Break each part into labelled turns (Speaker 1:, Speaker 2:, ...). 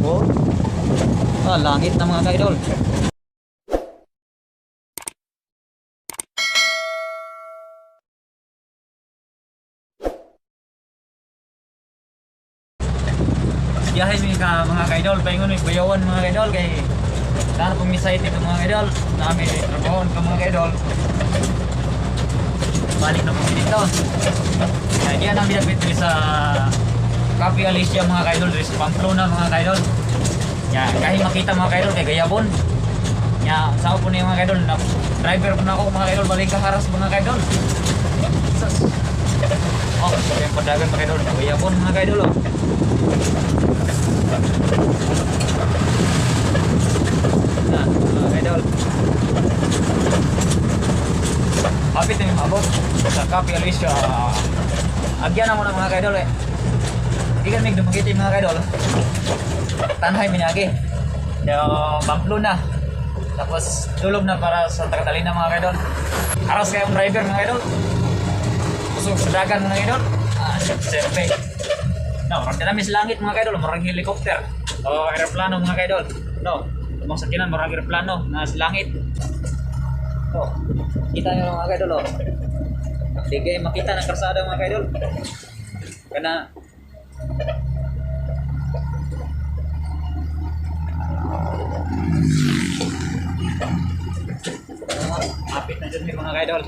Speaker 1: Oh. Ah, langit na, mga kaidol. Biyahe mi ka, mga kaidol, paingon mi Bayawan, mga kaidol, kay dara pong mi site dito, mga kaidol. Nami trabaho ka, mga kaidol. Balik na po mi dito. Kaya diyan ang binabit diri sa Cafe Alicia, mga kaidol, diri sa Pamplona, mga kaidol. Ya, kahit makita, mga kaidol, kay gayabon. Ya, sao po niya, mga kaidol, na driver po na ako, mga kaidol, balik ka haras, mga kaidol. Sus. Oh, yung padagan, mga kaidol, gayabon, mga kaidol oh. Na, mga kaidol. Hapit na yung abot sa Cafe Alicia. Agyan na mo na, mga kaidol eh. Di kami dumagiti, mga kaidol. Tanhay minagi. Yo, Pamplona. Tapos tulog na para sa Catalina, mga kaidol. Aras kayong driver, mga kaidol. Kusog sa dagan, mga kaidol. Ah, siyempre. No, murag namin sa langit, mga kaidol, murag helicopter. O aeroplano, mga kaidol. No, tumong sakinan murag aeroplano na sa langit. Oh, kita niyo, mga kaidol oh. Di kayo makita ng karsada, mga kaidol. Kana hapit na dyan mga kaidol.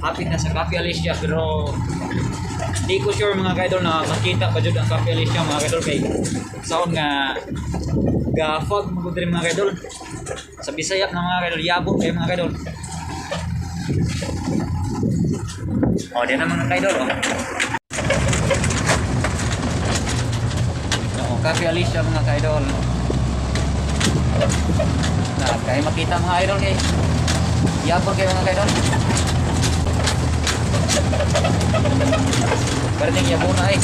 Speaker 1: Hapit na sa Cafe Alicia, pero di ko sure, mga kaidol, na makita pa jud ang Cafe Alicia, mga kaidol, kay saon nga ga fog magud diri, mga kaidol. Sa Bisaya na, mga kaidol, yabo kay, mga kaidol. Oh, di na, mga kaidol oh. Oo, Cafe Alicia, mga kaidol. Na kay makita, mga idol, kay yabo kay, mga kaidol. Perting yabo na eh.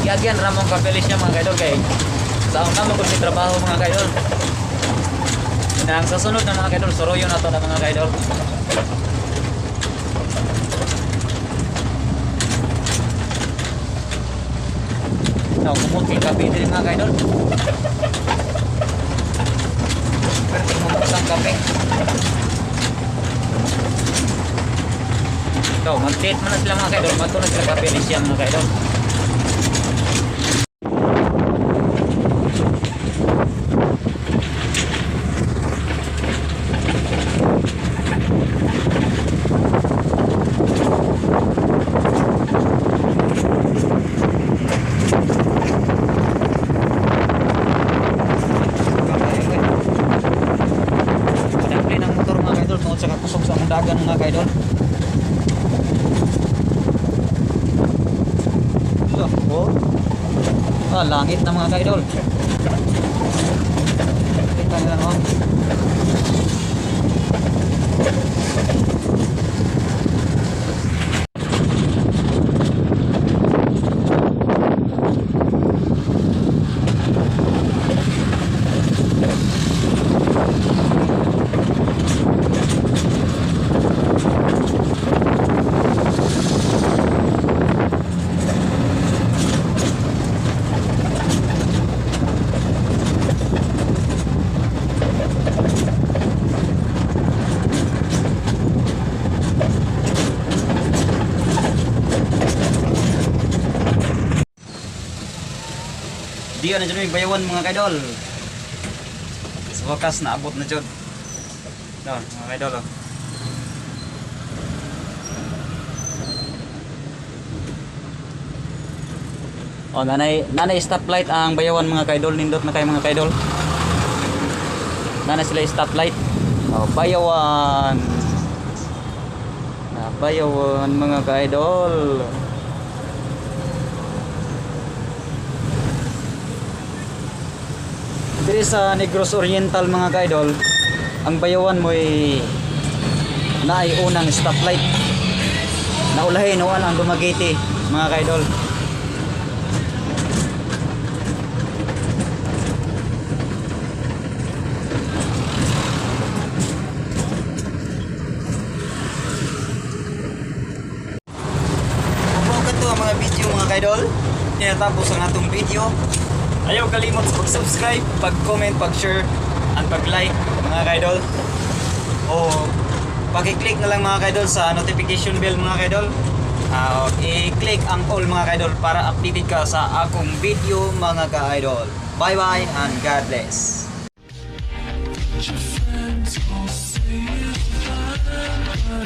Speaker 1: Giagyan ramong Cafe Alicia, mga kaidol, kay sa una mo kung trabaho, mga kaidol. Na ang sa sunod na, mga kaidol, suroyo na to na, mga kaidol. No, kumot kay kape diri, mga kaidol. Perting mo kape. So, mag-date man na sila, mga kaidol. Magto na sila Cafe Alicia, mga kaidol. Padapli ng motor, mga kaidol, tungod sa kakusog sa among dagan, mga kaidol. So, oh. Ah, langit na, mga kaidol. Kita nila oh. Diyan na dyan yung Bayawan, mga kaidol. Sa wakas, naabot na dyan. No, mga kaidol oh. Oh, nanay, nanay stoplight ang Bayawan, mga kaidol, nindot na kayo, mga kaidol. Nanay sila stoplight. Oh, Bayawan. Na Bayawan, mga kaidol. Diri sa Negros Oriental, mga kaidol, ang Bayawan mo'y naay unang stoplight. Naulahin noon ang Dumaguete, mga kaidol.
Speaker 2: Kung kato ang mga video, mga kaidol, tinatapos ang atong video.
Speaker 1: Ayaw kalimot sa pag-subscribe, pag-comment, pag-share, and pag-like, mga kaidol. O paki-click na lang, mga kaidol, sa notification bell, mga kaidol. I-click ang all, mga kaidol, para updated ka sa akong video, mga ka-idol. Bye bye and God bless.
Speaker 2: Your friends all say it's fine, but it